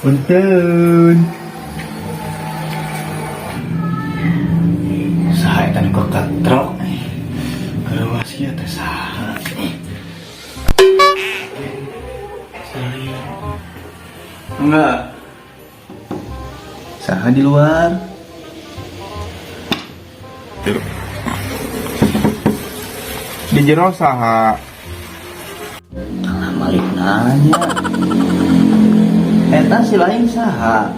Punten. Saha eta nu ketrok? Kerewas ieu teh saha? Sorry. Enggak. Saha di luar? Di jero saha? Kalah malik nanya. Eta si lain saha?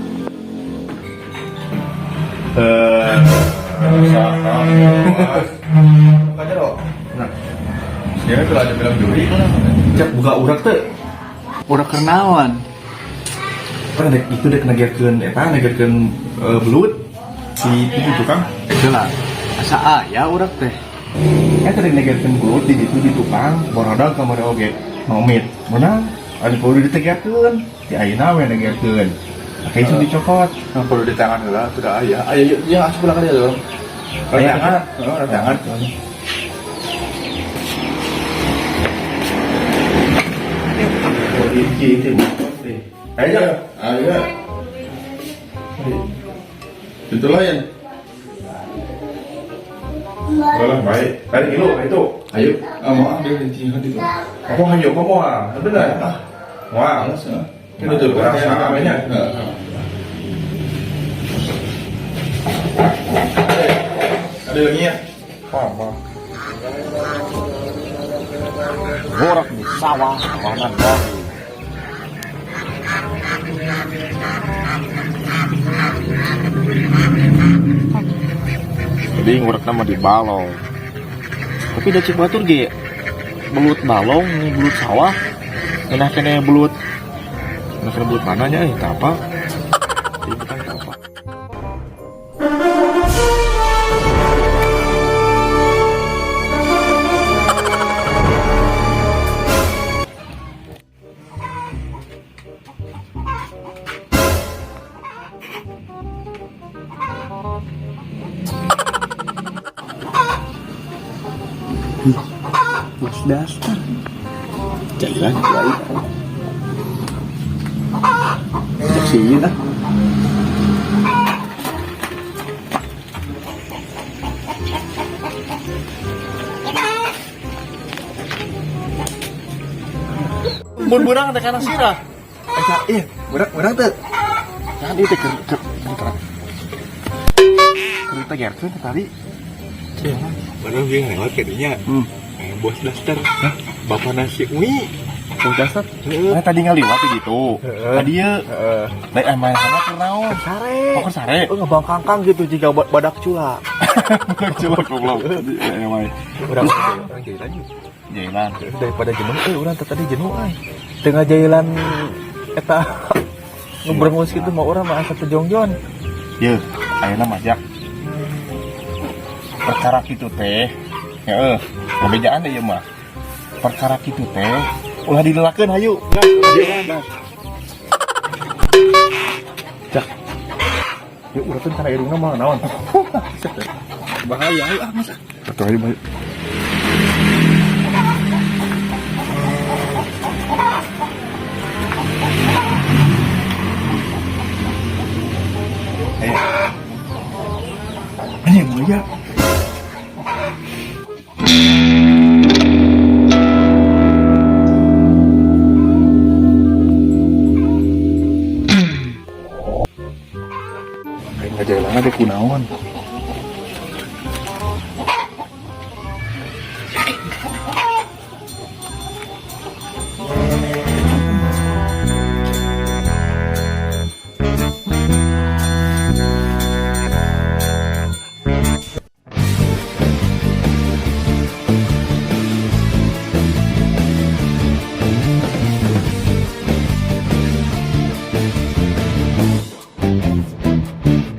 Eh, saha? Buka jero. Nah. Dia tuh ada film juri. Cek buka urak teh. Urak kernawan. Kan dek itu dek nagerkeun eta nagerkeun belut si itu tukang. Lah, asa aya urak teh. Eta dek nagerkeun belut di ditu di tukang, borodol kamari oge. Nomit. Menang, ada kudu ditegerkeun. Di ayeuna we nagerkeun. Kayak isu dicokot. Nah, perlu di tangan lah, sudah ayah. Ayo, yuk, yang asup pulang aja dong. Aya kan? Oh, tangan. Ayo, ayo. Itu lah yang. Lah, baik. Tadi itu, itu. Ayo, ah, mau ambil di sini itu. Aku hayo kamu ah, bener. Wah, Alas ya. Kan itu Orang sama namanya. Ada lagi ya? Apa? Borak di sawah, warna baru. Jadi ngurek nama di balong. Tapi da cek batur ge belut balong, belut sawah. Ngeunah keneh belut. Ngeunah keneh belut mananya eh teu apa? Jadi bukan teu apa. Bos daster. Jalan baik. Cek sini dah. Mun beurang teh kana sirah. Eta, iya, beurang beurang teh. Kan ieu teh keur keur keur keur tegerkeun tadi. Baru dia lewat kayaknya. Bos daster. Hah? Bapak nasi ui. Bos daster. Nah, tadi ngaliwat gitu. Tadi ya. Heeh. Lain main sama keur naon? Sare. Oh, keur sare. Oh, ngebangkangkang gitu jika badak cula. Bukan cuma goblok. Ya, main. Urang urang jalan yuk. Jalan. Daripada jenuh, urang teh tadi jenuh euy. Tengah jalan eta ngeberengus gitu mah urang mah asa teu jongjon. Ye, ayeuna mah jak. Perkara kitu teh. Heeh, ngebejaan deh ieu mah. Perkara kitu teh ulah dilelakeun hayu. Gas, gas. Jak. Yuk urang kana irungna mah naon. Bahaya ayo ah mas. Atuh hayu hayu. Eh. Ini buaya. Aing ngajalan ada kunaon.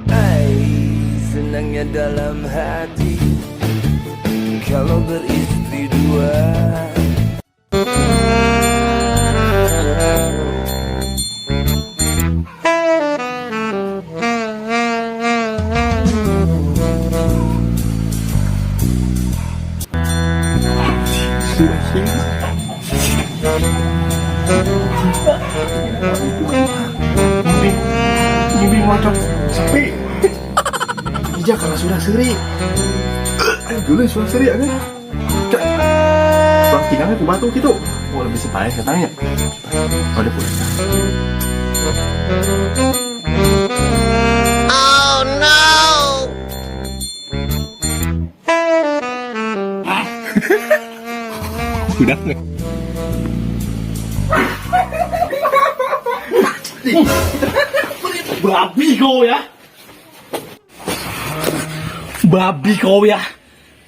Hai, senangnya dalam hati kalau beristri dua. Bacot sepi. Ija kalau sudah seri. Ayo dulu sudah seri aja. Cak. Bang tinggalnya ku batu gitu. Mau lebih sebaik katanya. Oh, dia pulang. Oh no! Udah nggak? Babi kau ya. Babi kau ya.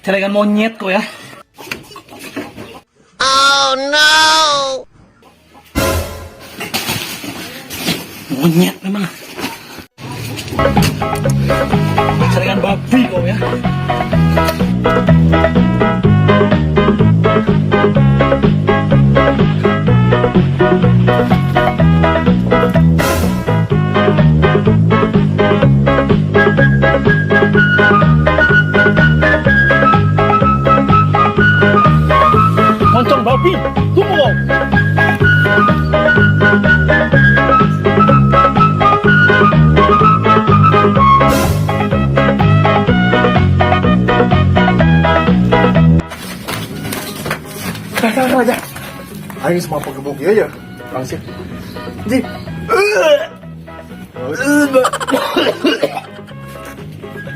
Celengan monyet kau ya. Oh no! Monyet memang. Celengan babi kau ya. Moncong babi, tunggu kau. Kakak aja. Ayo semua pakai ya ya. Langsung. Ji.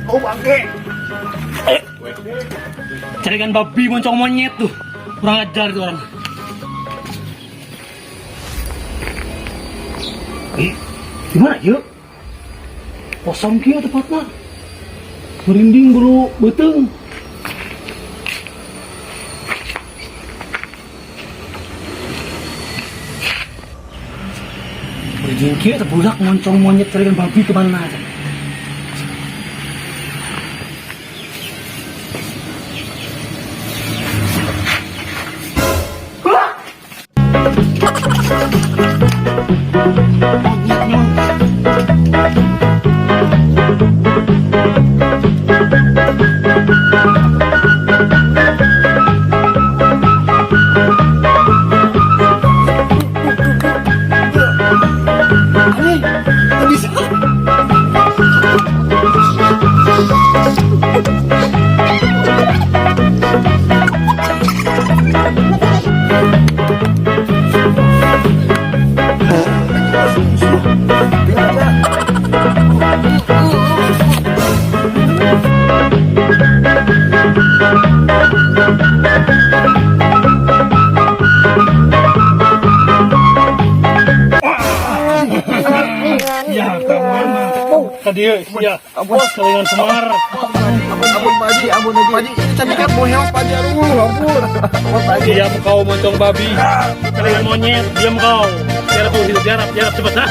Oh bangke. Celengan babi moncong monyet tuh. Kurang ajar itu orang. Eh, gimana yuk? Kosong kieu tempatnya. Merinding bulu beuteung. Merinding kieu teh budak moncong monyet celengan babi kemana aja. Monyet memang. Bisa. Ya, tadi ya, ampun celengan Semar. Ampun Pak Haji, ampun Haji. Pak Haji, ini cantik mau hewas Pak Haji, aduh, ampun. Ampun Pak Haji. Diam kau moncong babi. Celengan monyet, diam kau. Tiarap tuh, hidup tiarap, tiarap cepat ah.